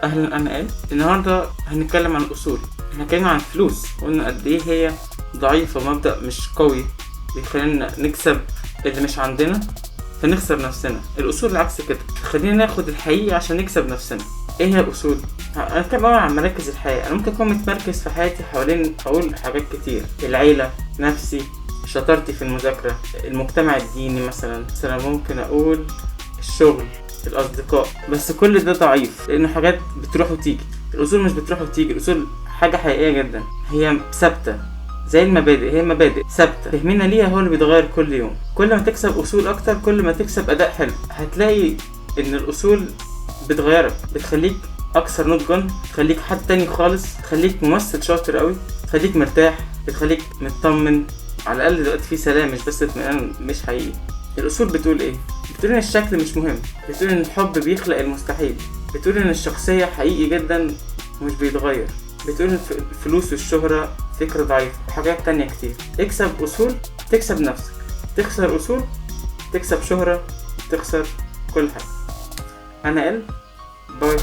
اهلا، انا آل. النهارده هنتكلم عن الاصول. احنا اتكلمنا عن الفلوس، قلنا قد ايه هي ضعيفة ومبدا مش قوي بيخلينا نكسب اللي مش عندنا فنخسر نفسنا. الاصول العكس كده، خلينا ناخد الحقيقي عشان نكسب نفسنا. ايه هي الاصول؟ انا اتكلم أول عن مراكز الحياة. انا ممكن اكون متمركز في حياتي حوالين، اقول حاجات كتير: العيله، نفسي، شطارتي في المذاكره، المجتمع الديني مثلا ممكن اقول الشغل، الاصدقاء. بس كل ده ضعيف لانه حاجات بتروح وتيجي. الاصول مش بتروح وتيجي، الاصول حاجة حقيقية جدا، هي ثابتة زي المبادئ، هي مبادئ ثابتة، فهمنا ليها هو اللي بيتغير كل يوم. كل ما تكسب اصول اكتر كل ما تكسب اداء حلو. هتلاقي ان الاصول بتغيرك، بتخليك اكثر نضجا، تخليك حد تاني خالص، تخليك ممثل شاطر قوي، تخليك مرتاح، بتخليك مطمن، على الاقل دلوقتي في سلام مش بس اطمئنان مش حقيقي. الاصول بتقول ايه؟ بتقول ان الشكل مش مهم، بتقول ان الحب بيخلق المستحيل، بتقول ان الشخصية حقيقي جدا ومش بيتغير، بتقول ان الفلوس والشهرة فكرة ضعيفة، وحاجات تانية كتير. اكسب اصول تكسب نفسك، تخسر اصول تكسب شهرة، تخسر كل حاجة. انا ال باي.